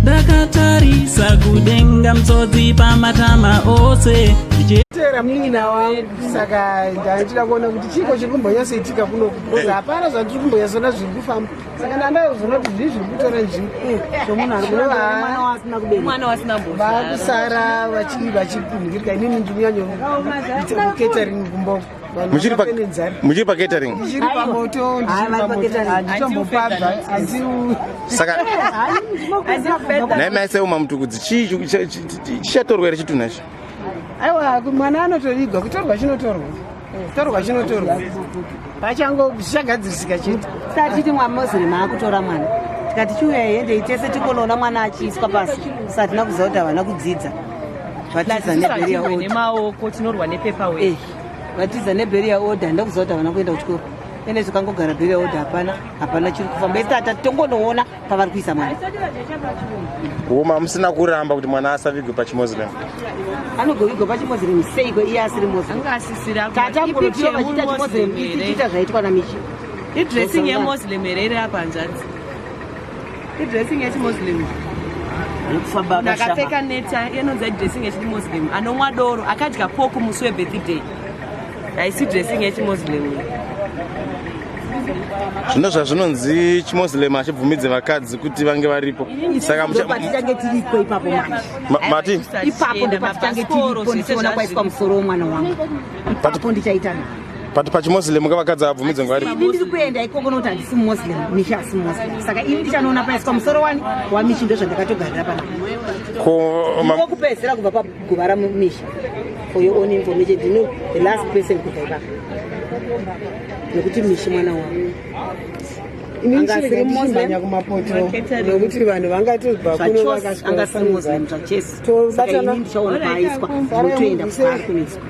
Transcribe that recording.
Ndakatarisa kudenga, musodzi pamatama ose. Tera munin'ina wangu, saka ndandida kuona kuti chiiko chiri kumbonyatsoitika kunoku, because hapana zvandiri kumbonyatsoona zviri kufamba. Saka ndandazoona kuti zvii zviri kutora nzvimbo zvomunhu ari Mwana wasina mbozvara. Vakusara vachipinhirika. Inini ndiri kunyanyoita kucatering kumboko. Vanhu vakafe nenzara. Muchiri pacatering? Ndichiri pamoto, ndichiri pamoto, handitombopabva asi. Saka nhai maiseuma Mutukudzi, chii chichatorwa here chitunha ichi? Aiwa, mwana anotovigwa. Kutorwa chinotorwa, torwa chinotorwa, pachango zvichagadzirisika chete. Satiti mwaMuslim akutora mwana, tikati chiuya hendei tese tikonoona mwana achiiswa pasi. Satina kuziva kuti havana kudzidza, vatiza neburial order. Nemaoko tinorwa nepaperwork. Vatiza neburial order. Ndakuziva kuti havana kuenda kuchikoro. Ende zvikangogara burial order, hapana, hapana chiri kufamba. Isi tata tongonoona pavari kuisa mwana. Uma musina kuramba kuti mwana asavigwe pachiMuslim? Anogovigwa pachiMuslim seiko iye asiri Muslim? Anga asisira. Tatangonotiwa vachiita chiMuslim, ichiita zvaitwa naMichi. Idressing yeMuslim here iri apa, hanzvadzi? Idressing yechiMuslim. Ndakapfeka neta inonzi dressing yechiMuslim. Anomwa doro, akadya pork musi webirthday, haisi dressing yechiMuslim. Zvino zvazvinonzi chiMuslim hachibvumidze vakadzi kuti vange varipo, saka Patichange tiriko ipapo manje. Mati? Ipapo ndopatichange tiripo, ndichiona kwaiswa musoro womwana wangu. Ipapo ndichaita. Pati pachiMuslim ka vakadzi havabvumidze kunge varipo. Ini ndiri kuenda ikoko nokuti handisi Muslim, Mishi asi Muslim. Saka ini ndichanoona paiswa musoro wani waMishi. Ndo zvandakatogarira pana. Ko Ndokupedzisira kubva paguva raMishi. For your own information, ndino the last person kubva ipapo, nekuti Mishi mwana wangu. Inini Anga asiri chirega Muslim? ndichimhanya kumapoto, nokuti vanhu vangatobva kuno. Zvachose anga asiri Muslim zvachese. Saka Tobatana. ini ndichaona paaiswa, ndinotoenda kwaari kunoiswa.